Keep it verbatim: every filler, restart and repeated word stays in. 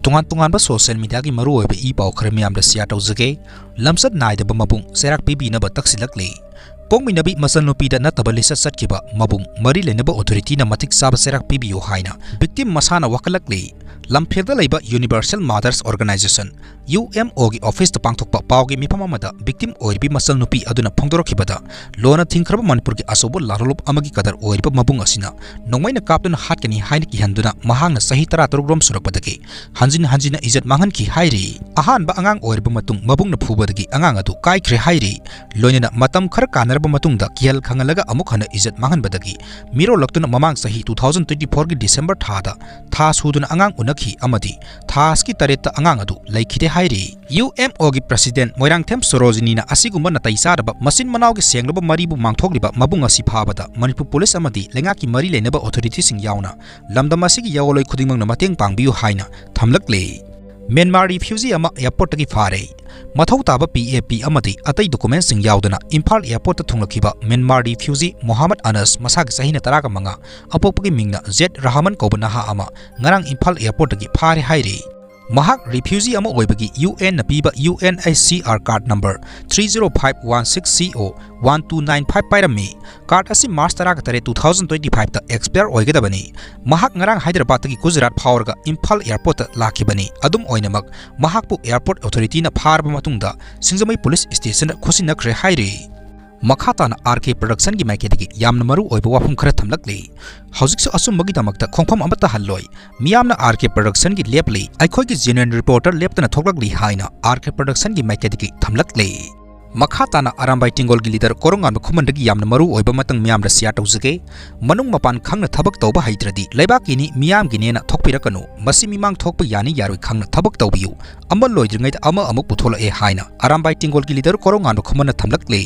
ꯇꯣꯉꯥꯟ ꯇꯣꯉꯥꯟꯕ social mediaꯒꯤ ꯃꯔꯨꯑꯣꯏꯕ ꯏ ꯄꯥꯎ ꯈꯔ ꯃꯤꯌꯥꯝꯗ share ꯇꯧꯖꯒꯦ꯫ ꯂꯝꯆꯠ ꯅꯥꯏꯗꯕ ꯃꯕꯨꯡ ꯆꯩꯔꯥꯛ ꯄꯤꯕꯤꯅꯕ ꯇꯛꯁꯤꯜꯂꯛꯂꯤ꯫ ꯄꯣꯛꯃꯤꯟꯅꯕꯤ ꯃꯆꯜꯅꯨꯄꯤꯗ ꯅꯠꯇꯕ ꯂꯤꯆꯠ ꯆꯠꯈꯤꯕ ꯃꯕꯨꯡ ꯃꯔꯤ ꯂꯩꯅꯕ authorityꯅ ꯃꯇꯤꯛ ꯆꯥꯕ ꯆꯩꯔꯥꯛ ꯄꯤꯕꯤꯌꯨ ꯍꯥꯏꯅ victim ꯃꯁꯥꯅ ꯋꯥꯀꯠꯂꯛꯂꯤ꯫ ꯂꯝꯐꯦꯜꯗ ꯂꯩꯕ Universal Mothers Organization, UMOꯒꯤ officeꯇ ꯄꯥꯡꯊꯣꯛꯄ ꯄꯥꯎꯒꯤ ꯃꯤꯐꯝ ꯑꯃꯗ victim ꯑꯣꯏꯔꯤꯕꯤ ꯃꯆꯜꯅꯨꯄꯤ ꯑꯗꯨꯅ ꯐꯣꯡꯗꯣꯔꯛꯈꯤꯕꯗ, ꯂꯣꯟꯅ ꯊꯤꯡꯈ꯭ꯔꯕ ꯃꯅꯤꯄꯨꯔꯒꯤ ꯑꯆꯧꯕ ꯂꯥꯂꯣꯂꯨꯞ ꯑꯃꯒꯤ ꯀꯗꯔ ꯑꯣꯏꯔꯤꯕ ꯃꯕꯨꯡ ꯑꯁꯤꯅ ꯅꯣꯡꯃꯩꯅ ꯀꯥꯞꯇꯨꯅ ꯍꯥꯠꯀꯅꯤ ꯍꯥꯏꯅ ꯀꯤꯍꯟꯗꯨꯅ ꯃꯍꯥꯛꯅ ꯆꯍꯤ ꯇꯔꯥ ꯇꯔꯨꯛ ꯔꯣꯝ ꯁꯨꯔꯛꯄꯗꯒꯤ ꯍꯟꯖꯤꯟ ꯍꯟꯖꯤꯟꯅ ꯏꯖꯠ ꯃꯥꯡꯍꯟꯈꯤ ꯍꯥꯏꯔꯤ꯫ ꯑꯍꯥꯟꯕ ꯑꯉꯥꯡ ꯑꯣꯏꯔꯕ ꯃꯇꯨꯡ ꯃꯕꯨꯡꯅ ꯐꯨꯕꯗꯒꯤ ꯑꯉꯥꯡ ꯑꯗꯨ ꯀꯥꯏꯈ꯭ꯔꯦ ꯍꯥꯏꯔꯤ꯫ ꯂꯣꯏꯅꯅ ꯃꯇꯝ ꯈꯔ ꯀꯥꯟꯅꯔꯕ ꯃꯇꯨꯡꯗ ꯀꯤꯍꯜ ꯈꯪꯍꯜꯂꯒ ꯑꯃꯨꯛ ꯍꯟꯅ ꯏꯖꯠ ꯃꯥꯡꯍꯟꯕꯗꯒꯤ ꯃꯤꯔꯣꯜꯂꯛꯇꯨꯅ ꯃꯃꯥꯡ ꯆꯍꯤ two thousand twenty fourꯒꯤ December ꯊꯥꯗ ꯊꯥ ꯁꯨꯗꯨꯅ ꯑꯉꯥꯡ ꯎꯅꯈꯤ ꯑꯃꯗꯤ ꯊꯥ ꯑꯁꯤꯒꯤ ꯇꯔꯦꯠꯇ ꯑꯉꯥꯡ ꯑꯗꯨ ꯂꯩꯈꯤꯗꯦ ꯍꯥꯏꯔꯤ꯫ UMOꯒꯤ president ꯃꯣꯏꯔꯥꯡꯊꯦꯝ ꯁꯣꯔꯣꯖꯤꯅꯤꯅ ꯑꯁꯤꯒꯨꯝꯕ ꯅꯥꯇꯩ ꯆꯥꯗꯕ ꯃꯆꯤꯟ ꯃꯅꯥꯎꯒꯤ ꯁꯦꯡꯂꯕ ꯃꯔꯤꯕꯨ ꯃꯥꯡꯊꯣꯛꯂꯤꯕ ꯃꯕꯨꯡ ꯑꯁꯤ ꯐꯥꯕꯗ ꯃꯅꯤꯄꯨꯔ ꯄꯨꯂꯤꯁ ꯑꯃꯗꯤ ꯂꯩꯉꯥꯛꯀꯤ ꯃꯔꯤ ꯂꯩꯅꯕ authorityꯁꯤꯡ ꯌꯥꯎꯅ ꯂꯝꯗꯝ ꯑꯁꯤꯒꯤ ꯌꯥꯑꯣꯟꯂꯣꯏ ꯈꯨꯗꯤꯡꯃꯛꯅ ꯃꯇꯦꯡ ꯄꯥꯡꯕꯤꯌꯨ ꯍꯥꯏꯅ ꯊꯝꯂꯛꯂꯤ꯫ ꯃ꯭ꯌꯥꯟꯃꯥꯔ refugee ꯑꯃ airportꯇꯒꯤ ꯐꯥꯔꯦ꯫ ꯃꯊꯧ ꯇꯥꯕ PAP ꯑꯃꯗꯤ ꯑꯇꯩ documentꯁꯤꯡ ꯌꯥꯎꯗꯅ ꯏꯝꯐꯥꯜ airportꯇ ꯊꯨꯡꯂꯛꯈꯤꯕ ꯃ꯭ꯌꯥꯟꯃꯥꯔ refugee ꯃꯣꯍꯥꯃꯗ ꯑꯅꯁ, ꯃꯁꯥꯒꯤ ꯆꯍꯤꯅ ꯇꯔꯥꯒ ꯃꯉꯥ, ꯑꯄꯣꯛꯄꯒꯤ ꯃꯤꯡꯅ ꯖꯦꯗ ꯔꯍꯃꯟ ꯀꯧꯕ ꯅꯍꯥ ꯑꯃ ꯉꯔꯥꯡ ꯏꯝꯐꯥꯜ airportꯇꯒꯤ ꯐꯥꯔꯦ ꯍꯥꯏꯔꯤ꯫ ꯃꯍꯥꯛ refugee ꯑꯃ ꯑꯣꯏꯕꯒꯤ UNꯅ ꯄꯤꯕ UNHCR card number three zero five one six C O one two nine five ꯄꯥꯏꯔꯝꯃꯤ꯫ Card ꯑꯁꯤ March ꯇꯔꯥꯒ ꯇꯔꯦꯠ, two thousand twenty fiveꯇ expire ꯑꯣꯏꯒꯗꯕꯅꯤ꯫ ꯃꯍꯥꯛ ꯉꯔꯥꯡ ꯍꯥꯏꯗ꯭ꯔꯕꯥꯗꯇꯒꯤ ꯒꯨꯖꯔꯥꯠ ꯐꯥꯎꯔꯒ ꯏꯝꯐꯥꯜ airportꯇ ꯂꯥꯛꯈꯤꯕꯅꯤ꯫ ꯑꯗꯨꯝ ꯑꯣꯏꯅꯃꯛ, ꯃꯍꯥꯛꯄꯨ airport authorityꯅ ꯐꯥꯔꯕ ꯃꯇꯨꯡꯗ ꯁꯤꯡꯖꯃꯩ police stationꯗ ꯈꯨꯠꯁꯤꯟꯅꯈ꯭ꯔꯦ ꯍꯥꯏꯔꯤ꯫ ꯃꯈꯥ ꯇꯥꯅ RK Production ꯒꯤ ꯃꯥꯏꯀꯩꯗꯒꯤ ꯌꯥꯝꯅ ꯃꯔꯨ ꯑꯣꯏꯕ ꯋꯥꯐꯝ ꯈꯔ ꯊꯝꯂꯛꯂꯤ꯫ ꯍꯧꯖꯤꯛꯁꯨ ꯑꯆꯨꯝꯕꯒꯤꯗꯃꯛꯇ ꯈꯣꯡꯐꯝ ꯑꯃꯠꯇ ꯍꯜꯂꯣꯏ꯫ ꯃꯤꯌꯥꯝꯅ RK Production ꯒꯤ ꯂꯦꯞꯂꯤ, ꯑꯩꯈꯣꯏꯒꯤ genuine reporter ꯂꯦꯞꯇꯅ ꯊꯣꯛꯂꯛꯂꯤ ꯍꯥꯏꯅ RK Production ꯒꯤ ꯃꯥꯏꯀꯩꯗꯒꯤ ꯊꯝꯂꯛꯂꯤ꯫ ꯃꯈꯥ ꯇꯥꯅ ꯑꯔꯥꯝꯕꯥꯏ ꯇꯦꯡꯒꯣꯜꯒꯤ leader ꯀꯣꯔꯣꯉꯥꯟꯕ ꯈꯨꯃꯟꯗꯒꯤ ꯌꯥꯝꯅ ꯃꯔꯨ ꯑꯣꯏꯕ ꯃꯇꯥꯡ ꯃꯤꯌꯥꯝꯗ share ꯇꯧꯖꯒꯦ꯫ ꯃꯅꯨꯡ ꯃꯄꯥꯟ ꯈꯪꯅ ꯊꯕꯛ ꯇꯧꯕ ꯍꯩꯇ꯭ꯔꯗꯤ ꯂꯩꯕꯥꯛꯀꯤꯅꯤ, ꯃꯤꯌꯥꯝꯒꯤꯅꯦꯅ ꯊꯣꯛꯄꯤꯔꯛꯀꯅꯨ꯫ ꯃꯁꯤ ꯃꯤꯃꯥꯡ ꯊꯣꯛꯄ ꯌꯥꯅꯤ ꯌꯥꯔꯣꯏ ꯈꯪꯅ ꯊꯕꯛ ꯇꯧꯕꯤꯌꯨ꯫ ꯑꯃ ꯂꯣꯏꯗ꯭ꯔꯤꯉꯩꯗ ꯑꯃ ꯑꯃꯨꯛ ꯄꯨꯊꯣꯛꯂꯛꯑꯦ ꯍꯥꯏꯅ ꯑꯔꯥꯝꯕꯥꯏ ꯇꯦꯡꯒꯣꯜꯒꯤ leader ꯀꯣꯔꯣꯉꯥꯟꯕ ꯈꯨꯃꯟꯅ ꯊꯝꯂꯛꯂꯤ꯫